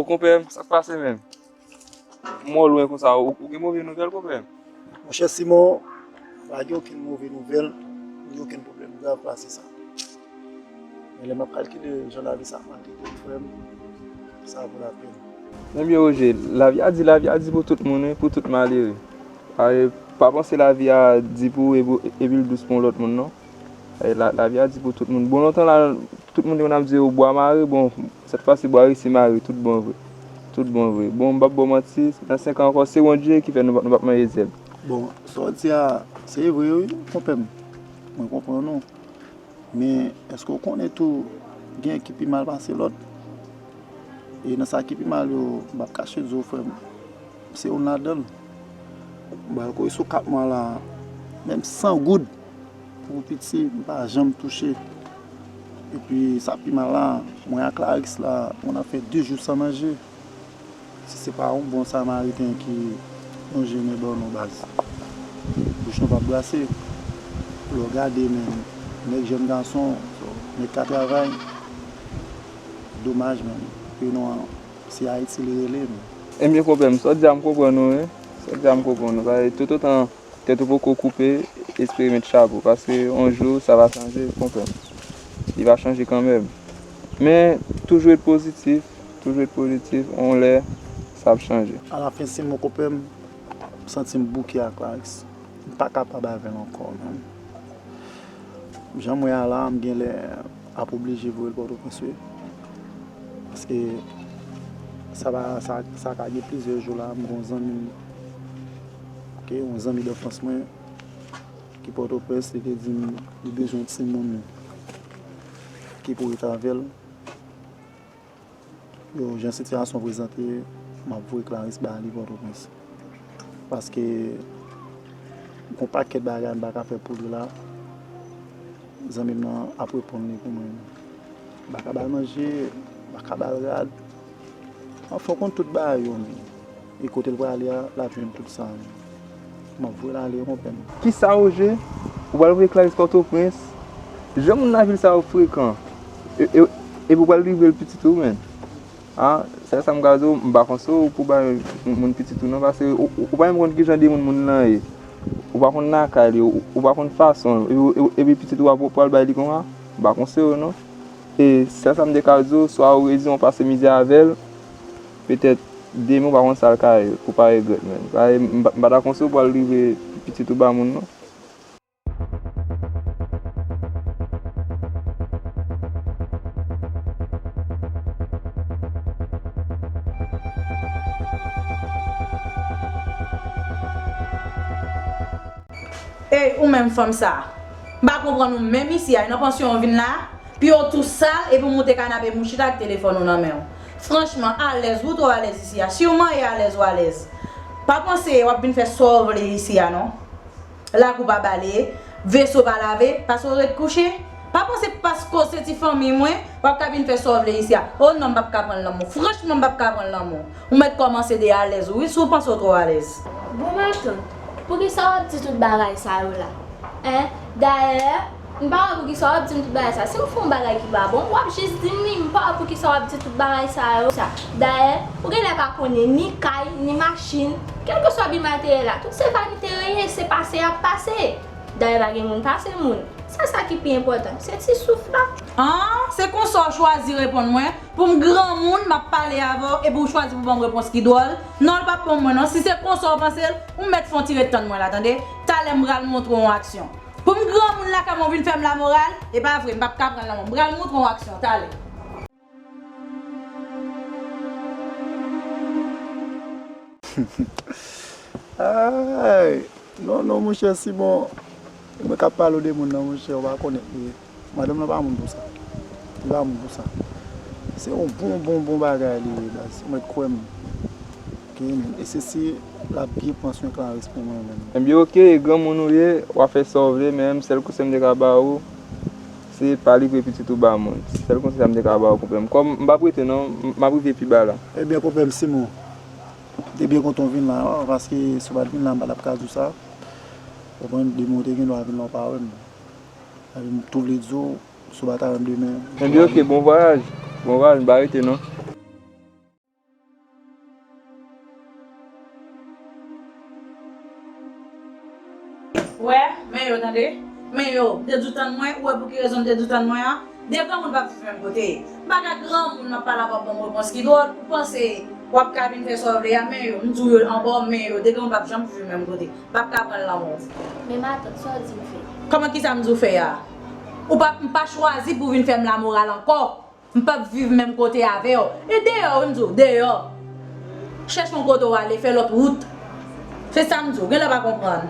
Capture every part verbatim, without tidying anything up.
Konpè m, sa k pase menm? M wè w lwen konsa, ou, ou gen move nouvèl, konpè m? Monchè Simon, pa gen okenn move nouvèl, ni okenn pwoblèm grav pase sa. Men lè m ap kalkile jan lavi sa maltrete m, frè m, sa vo lapèn. Ebyen, Roger, lavi a di, lavi a di pou tout moun, wi, pou tout malere. A, e, pa panse lavi a di pou ou epi, epi l dous pou yon lòt moun, non. E, la, lavi a di pou tout moun. Bon, lontan la, tout moun te konn ap di yo bwa mare, bon, sèt fwa si bwa resi mare, tout bon vre. Tout bon vre. Bon, m p ap ba w manti, nan senk an ankò, se Bondye ki fè nou, p- nou p ap manje zèb. Bon, sa w di a, se vre, wi, konpè m. Mwen konprann ou. Men, èske w konnen tou, gen ki pi mal pase lòt? E nan sa ki pi mal yo, m p ap kache di w, frè m, se youn ladan l. M pral kore sou kat mwa la, menm san goud pou piti, m pa janm touche. Epi, sa pi mal la, mwen ak Clarisse la, nou ap fè de jou san manje. Si se pa yon bon Samariten ki lonje men ba nou, baz, bouch nou p ap brase. Lè w gade menm, nèg jèn gason, nèg ka travay, domaj menm. Peyi nou an, se Ayiti li rele menm. Ebyen, konpè m, sa w di a m konprann ou, wi. Sa w di a m konprann ou. Paske toutotan tèt ou poko koupe, espere met chapo, paske yon jou sa va chanje, konpè m. Li va chanje kanmenm. Men, toujou ret pozitif, toujou ret pozitif, yon lè, sa ap chanje. Alafen, Simon, konpè m, m santi m bouke ak Clarisse. M pa kapab avè l ankò, menm. Jan m wè a la, m genlè ap oblije voye l Pòtoprens, wi. Paske sa va, sa, sa ka gen plizyè jou la, m gen yon zanmi m, ok, yon zanmi danfans mwen, ki Pòtoprens, li te di m li bezwen yon timoun ki pou ret avè l. Yo, jan sitiyasyon prezante, m ap voye Clarisse ba li Pòtoprens. Paske gon pakèt bagay m pa ka fè pou li la. Zanmi m nan ap reponn li pou mwen. M pa ka ba l manje, m pa ka ba l rad. Anfen, w konn tout bagay yo menm. E kote l prale a, l ap jwenn tout sa. M ap voye l ale, konpè m. Kisa, Roger? Ou pral voye Clarisse Pòtoprens? Jan moun lavil sa yo frekan. E, e, epi w pral livre l pitit ou, menm. A, sèl sa m ka di w, m pa konse w pou bay moun pitit ou non, paske ou, ou, ou pa menm konn kijan de moun moun nan ye. Ou pa konn lakay li, ou, ou pa konn fason l, epi, epi, epi pitit ou a pou pral bay li konsa, m pa konse w non. E sèl sa m te ka di w, swa ou redi w pase mizè avè l, petèt demen ou pa konn sa l ka ye, pou pa regrèt menm. Sa e, m pa, m pa ta konse w pou al livre pitit ou ba moun non. Ey, ou menm fanm sa a, m pa konprann ou menm isi a, e nan pansyon w vin la, pye w tou sal, epi w moute kanape m ou chita ak telefòn ou nan men w. Franchman, alèz, ou twò alèz isi a. Si w manyen alèz, ou alèz. Pa panse w ap vin fè sa w vle isi a non. Lakou pa baleye, veso pa lave, paske w ret kouche. Pa panse paske w se ti fanmi mwen, w ap ka vin fè sa w vle isi a. O non, m p ap ka pran l nan men w. Franchman, m p ap ka pran l nan men w. Ou mèt kòmanse de alèz ou, wi, si w panse w twò alèz. Bon, matant, poukisa w ap di tout bagay sa yo la? Hein? Dayè, m pa wè poukisa w ap di m tout bagay sa. Si w fè yon bagay ki pa bon, w ap jis di m li. M pa wè poukisa w ap di tout bagay sa yo. Sa. Dayè, ou genlè pa konnen ni kay, ni machin, kèlkeswa byen materyèl la, tout se vanite yo ye, se pase y ap pase. Dayè, pa gen moun pase moun. Se sa ki pi enpòtan, se ti souf la. An, se konsa w chwazi reponn mwen? Pou m granmoun, m ap pale avè w, epi w chwazi pou ban m repons ki dwòl? Non, l p ap bon mwen non. Si se konsa w panse l, ou mèt fè yon ti ret tann mwen la, tande? Talè m pral montre w yon aksyon. Pou m granmoun lakay mwen, w vin fè m lamoral? E pa vre, m p ap ka pran l nan men w. M pral montre w yon aksyon, talè. Ay, non, non, monchè Simon, mwen k ap pale w de moun nan, monchè, ou pa konnen li ye. Madanm nan pa moun pou sa. Li pa moun pou sa. Se yon bon, bon, bon bagay li ye, baz. Ou mèt kwè m. Ok, e se si l ap byen pran swen Clarisse pou mwen menm. Ebyen, ok, granmoun ou ye, w a fè sa w vle, men sèl konsèy m te ka ba ou, se pa livre pitit ou ba moun. Sèl konsèy sa m te ka ba ou, konpè m. Kòm m p ap rete non, m ap rive pi ba la. Ebyen, konpè m, Simon, m te byen kontan w vin la, paske si w pa t vin la, m pa t ap ka di w sa. Konprann, demen w te gen dwa vin la, w pa wè m. Epi m tou vle di w, si w pa ta wè m demen. Ebyen, ok, bon vwayaj. Bon vwayaj, m pa rete non. Yo tande, men yo, m te di w tann mwen, ou wè pou ki rezon m te di w tann mwen an? De granmoun p ap viv menm kote. M pa ka granmoun m ap pale avè w, w ap ban m repons ki dwòl, ou panse w ap ka vin fè sa w vle a, men yo, m di w yo ankò, men yo, de granmoun p ap janm viv menm kote. M p ap ka pran l nan men w. Men matant, sa w di m fè? Kòman kisa m di w fè a? Ou pa, m pa chwazi pou w vin fè m lamoral ankò. M p ap viv menm kote avè w. E deyò wi m di w, deyò. Chèche yon kote w ale, fè lòt wout. Se sa m di w, genlè w pa konprann.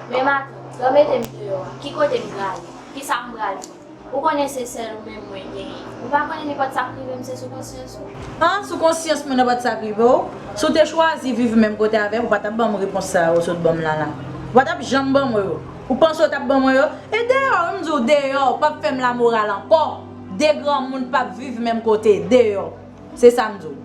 Men matant, lè w mete m deyò a, ki kote m prale? Kisa m pral fè? Ou konnen se sèl ou menm mwen genyen. Ou pa konnen nenpòt sa k rive m se sou konsyans ou. An, sou konsyans mwen nenpòt sa k rive w? Si w te chwazi viv menm kote avè m, ou pa t ap ban m repons sa yo w sot ban m la la. Ou pa t ap janm ban mwen yo. Ou panse w t ap ban mwen yo? E deyò wi m di w, deyò, w p ap fè m lamoral ankò. De granmoun p ap viv menm kote, deyò. Se sa m di w.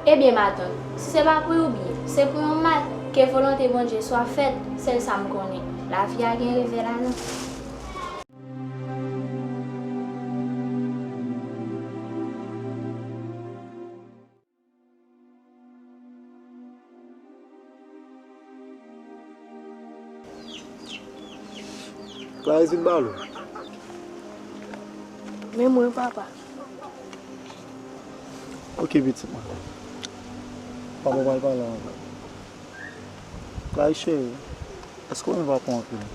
Ebyen, matant, si se pa pou yon byen, se pou yon mal, ke volonte Bondye swa fèt, sèl sa m konnen. Lavi a gen revè ladan. Clarisse vin pale w. Men mwen, papa. Ok, pitit mwen. Papa pral pale ankò. Clarisse cheri, èske w renmen papa w anpil?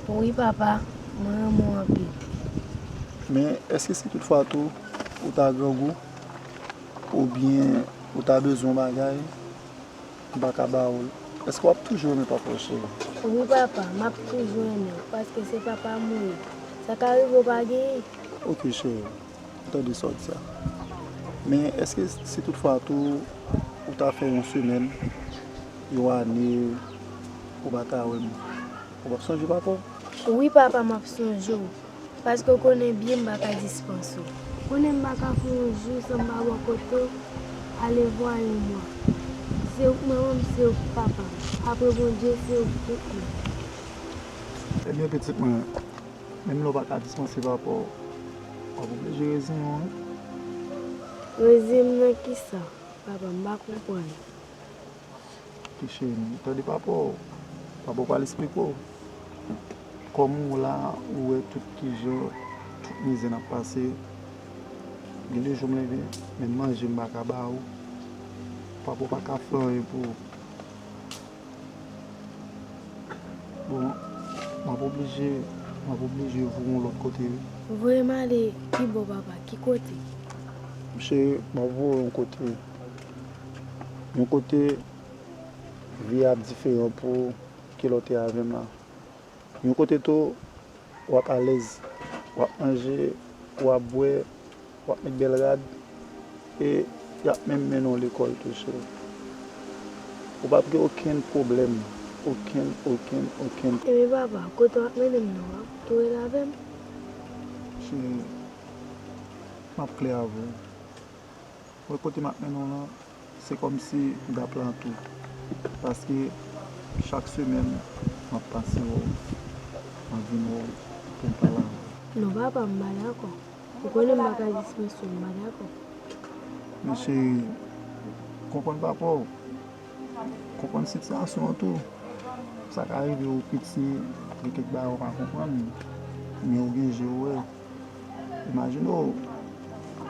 Wi, papa, mwen renmen w anpil. Men, èske si toutfwa tou ou ta grangou, oubyen ou ta bezwen yon bagay, m pa ka ba ou l, èske w ap toujou renmen papa w, cheri? Wi, papa, m ap toujou renmen w, paske se papa m ou ye. Sa ka rive w pa genyen. Ok, cheri. M tande sa w di a. Men, èske si toutfwa tou ou ta fè yon semèn, yon ane, ou pa ta wè m, ou p ap sonje papa w? Wi, papa, m ap sonje w. Paske w konnen byen m pa ka dispanse w. Ou konnen m pa ka fè yon jou san m pa bò kote w, alevwa yon mwa. Se ou k manman m, se ou k papa m. Apre Bondye, se ou k tout mwen. Ebyen, pitit mwen, menm lè w pa ka dispanse papa w, w ap oblije reziyen w, wi. Reziyen m nan kisa? Papa, m pa konprann. Ti cheri, tande papa w. Papa w pral esplike w. Kòm ou la, ou wè tout kijan, tout mizè n ap pase. Gen de jou m leve, menm manje m pa ka ba ou. Papa w pa ka fè anyen pou ou. Bon, m ap oblije, m ap oblije voye w yon lòt kote, wi. Voye m ale ki bò, papa? Ki kote? Cheri, m ap voye w yon kote. Yon kote vi a ap diferan pou ou ke lè w te avè m la. Yon kote tou, w ap alèz, w ap manje, w ap bwè, w ap met bèl rad, e y ap menm mennen w lekòl tou, cheri. Ou p ap gen okenn pwoblèm, okenn, okenn, okenn. Ebyen papa, kote w ap mennen m nan, w ap tou rete avè m? Cheri, m ap klè avè w. Wè kote m ap mennen w lan, se kòmsi m t ap la tou. Paske chak semèn, m ap pase wè w, m ap vin wè w pou m pale avè w. Non, papa, m pa dakò. Ou konnen m pa ka dispanse w, m pa dakò. Men cheri, konprann papa w. Konprann sitiyasyon an tou. Sa ka rive ou piti, gen kèk bagay ou pa konprann, men ou gen je ou wè. Imajine w,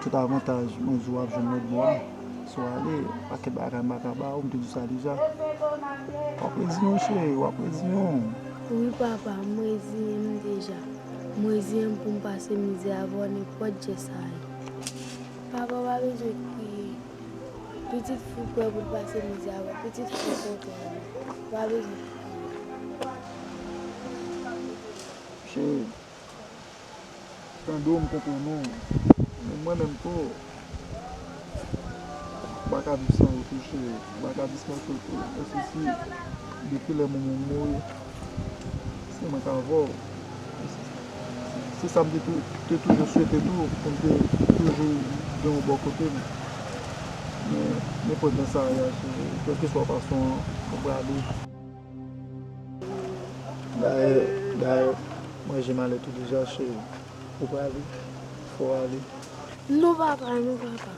tout avantaj mwen di w ap jwenn lòt bò a. Si w ale, pakèt bagay m pa ka ba ou, m te di w sa deja. W ap reziyen w, cheri, w ap reziyen w. Wi, papa, m reziyen m deja. M reziyen m pou m pase mizè avè w nenpòt jan sa ye. Papa, w pa bezwen kriye. Pitit fi w prè pou l pase mizè avè w. Pitit fi w kontan avè w. W pa bezwen kriye. Cheri, tande w, m konprann ou. Men mwen menm tou, m pa ka viv san ou tou, cheri. M pa ka dispanse w tou. Menm si depi lè manman m mouri, se mwen k avè w. Se sa m te tou, te toujou swete tou, pou m te toujou gen w bò kote m. Men, nenpòt jan sa ye a, cheri, kèlkeswa fason an ou prale. Dayè, dayè, manje m ale tou deja, cheri. Ou prale, fò w ale. Non, papa, non, papa.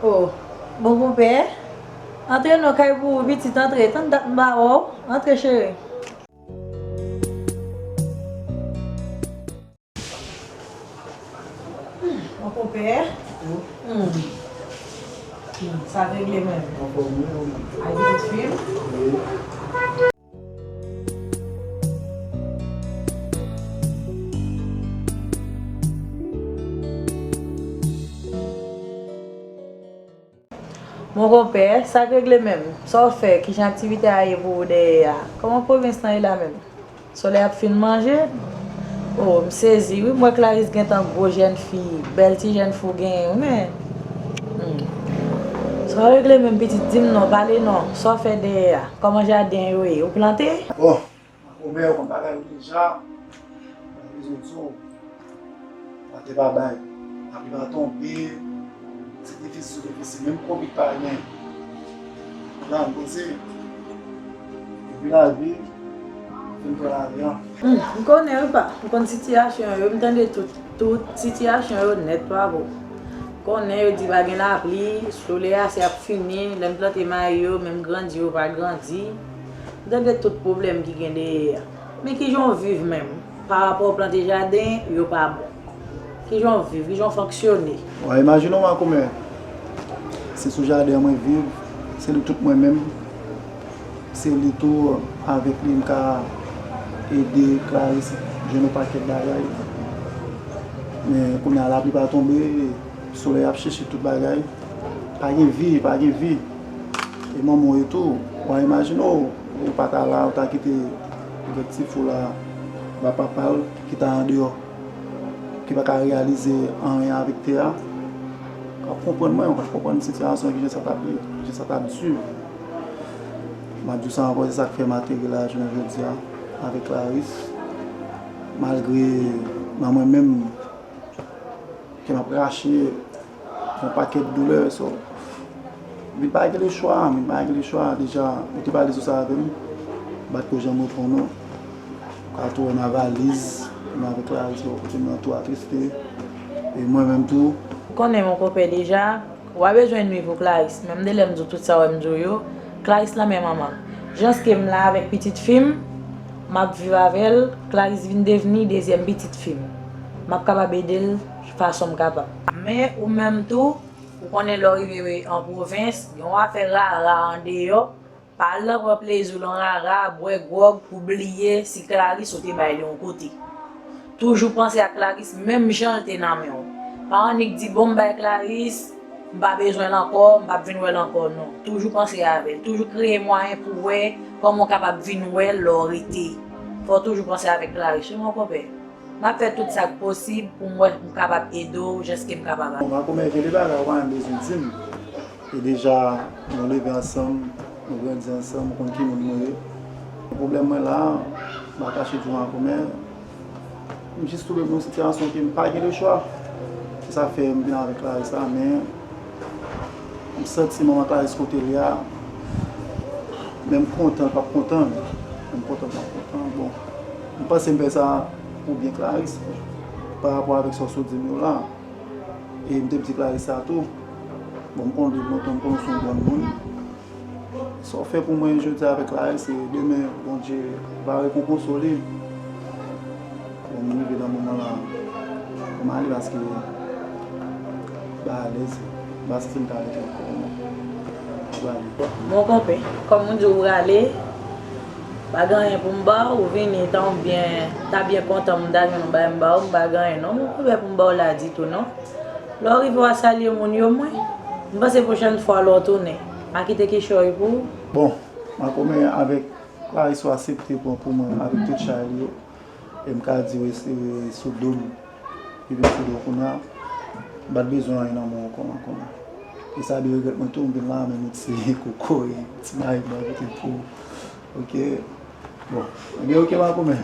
Oh, bon konpè, antre non kay pou ou, pitit, antre, tann dat m pa wè w, antre cheri. Mon konpè. Hmm. Hmm. Sa regle menm. Ay, pitit fi m. Mon konpè, sa k regle menm? Sa w fè? Kijan aktivite a ye pou ou dèyè a? Kòman pwovens lan ye la menm? Solèy ap fin manje? Oh, m sezi wi, m wè Clarisse gentan gwo jèn fi, bèl ti jèn fi w genyen wi, men. Hmm. Sa w regle menm pitit, di m non, pale non, sa w fè dèyè a? Kòman jaden yo ye? Ou plante? Bon, makomè, ou konn bagay yo deja, m pa bezwen di w. Batè pa bay. Lapli pa tonbe. Se difisil, difisil. Menm kobit pa gen. La, m poze. Epi lavi, fin fè lavi an. Hmm, m konnen wi pa. M konn sitiyasyon yo. M tande tout, tout sitiyasyon yo nèt pa bon. M konnen yo di pa gen lapli, solèy a se ap fini, lè m plante mayi yo, menm grandi yo pa grandi. M tande tout pwoblèm ki gen dèyè a. Men kijan w viv menm? Parapò w plante jaden, yo pa bon. Kijan w viv? Kijan w fonksyone? Wa imajine w makomè. Se sou jaden an mwen viv, se li tout mwen menm. Se li tou, avèk li m ka ede Clarisse jwenn yon pakèt bagay. Men kounye a lapli pa tonbe, solèy ap cheche tout bagay. Pa gen vi, pa gen vi. E manman w ye tou, wa imajine w, ou pa ta la, ou ta kite kèk ti fi w la, ba papa l ki ta andeyò, ki pa ka reyalize anyen avèk tè a. W ap konprann mwen, w ap konprann sitiyasyon, kijan sa t ap ye, kijan sa t ap di. M ap di w sa ankò, se sa k fè m ateri la jounen jodi a avèk Clarisse. Malgre nan mwen menm, ke m ap rache, yon pakèt doulè, so, m vin pa gen lechwa, m vin pa gen lechwa, deja, ou te pale sou sa avè m, bat ko janm reponn ou, ou ka tou wè m a valiz, m avèk Clarisse bò kote m nan tou atriste, e mwen menm tou. Ou konnen mon konpè deja, w a bezwen nwi pou Clarisse, menm de lè m di w tout sa w wè m di w yo, Clarisse nan men manman l. Jan ke m la avèk pitit fi m, m ap viv avè l, Clarisse vin devni dezyèm pitit fi m. M ap kapab ede l fason m kapab. Men ou menm tou, ou konnen lè w rive an pwovens, gen yon afè rara andeyò, pa al nan pran plezi w lan rara, bwè gwòg pou bliye si Clarisse ou te bay li yon kote. Toujou panse ak Clarisse menm jan l te nan men w. Pa annik di, bon, m bay Clarisse, m pa bezwen l ankò, m p ap vin wè l ankò, non. Toujou panse avè l. Toujou kreye mwayen pou w wè kòman w kapab vin wè l lè w rete. Fò w toujou panse avèk Clarisse, wi, mon konpè. M ap fè tout sa k posib pou m wè m kapab ede w jan ke m kapab. Bon, makomè, gen de bagay ou pa menm bezwen di m. E deja, nou leve ansanm, nou grandi ansanm, ou konn ki moun mwen ye. Pwoblèm mwen la, m pa kache di w makomè, m jis twouve m nan yon sitiyasyon ke m pa gen lechwa. Se sa k fè m vin avèk Clarisse la, men m santi manman Clarisse kote l ye a, men m kontan, l p ap kontan. Men m kontan, l p ap kontan. Bon, m panse m fè sa pou byen Clarisse, parapò avèk sa w sot di m yo la. E m te di Clarisse sa tou. Bon, m konn li lontan, m konn se yon bon moun. Sa w fè pou mwen jodi a avèk Clarisse, e demen, Bondye va rekonpanse w li. Bon, m rive nan moman la, pou m ale paske m pa alèz, m pa santi m ka rete ankò. M prale. Bon, konpè, kòm ou di w prale, pa gen anyen pou m ba w, ou vini, tan w byen, ta byen kontan m ta jwenn yon bagay m ba w, m pa gen anyen non, m okipe pou m ba w la ditou non. Lè w rive w a salye moun yo mwen. M panse pwochèn fwa lè w tounen, m a kite kichòy pou ou. Bon, makomè avèk Clarisse ou aksepte pran pou mwen avèk tout chay li yo. E m ka di w e sou do m. Li vin sou do w kounye a. M pa t bezwen anyen nan men w ankò, makomè. E sa de regrèt mwen tou, m vin la, men yon ti kokoy, ti mayi mwen pote pou ou. Oke. Bon. Ebyen, oke, makomè.